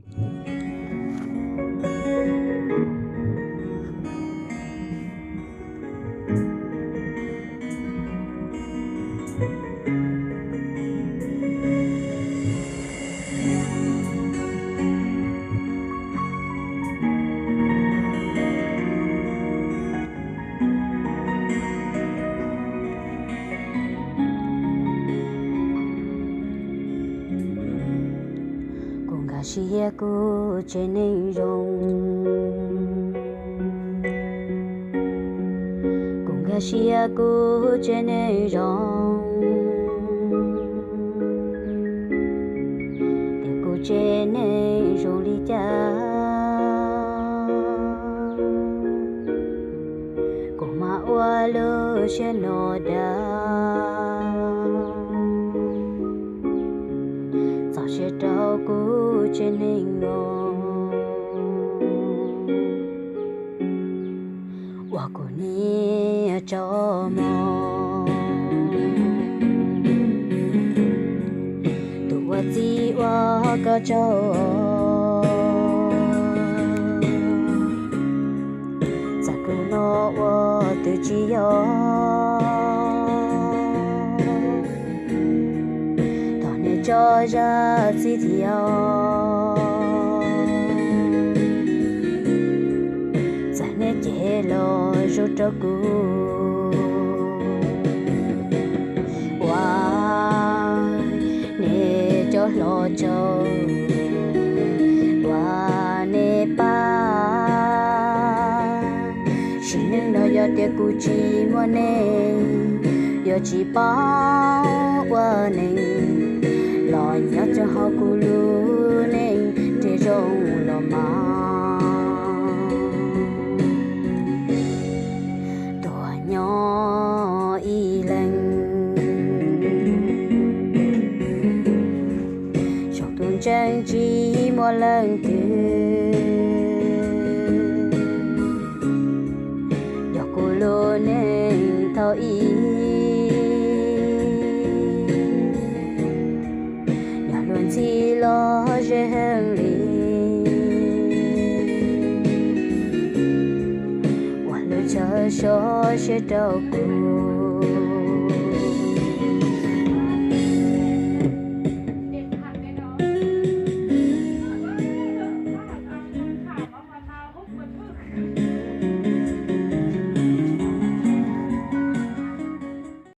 Kuv nkag siab kuv tsev neeg zoo, kuv nkag siab kuv tsev neeg zoo, tias kuv tsev neeg zoo li cas, kuv mam ua lub siab no dag. Txaus siab rau kuv tsev neeg no uas kuv niaj tsaug mog. Tus ua txij ua koj tsaug, txawm kuv no ua tus tsis yog, thov nej tso zam txim thiab, txawm nej cem los zoo rau kuv. Ua nej cov hluas tsaug, ua nej pab. Sim neej no yog tias kuv tsis muaj neej, yog tsis paub ua neej, los nyob rau hauv kuv lub neej nrhiav zoo los mas tuag nyob ib leeg. Saum tus ntseeg tsis muaj leej twg yog kuv lub neej thaum ub. Yog luag ntxhi los ze heev li, ua lub chaw so siab rau kuv.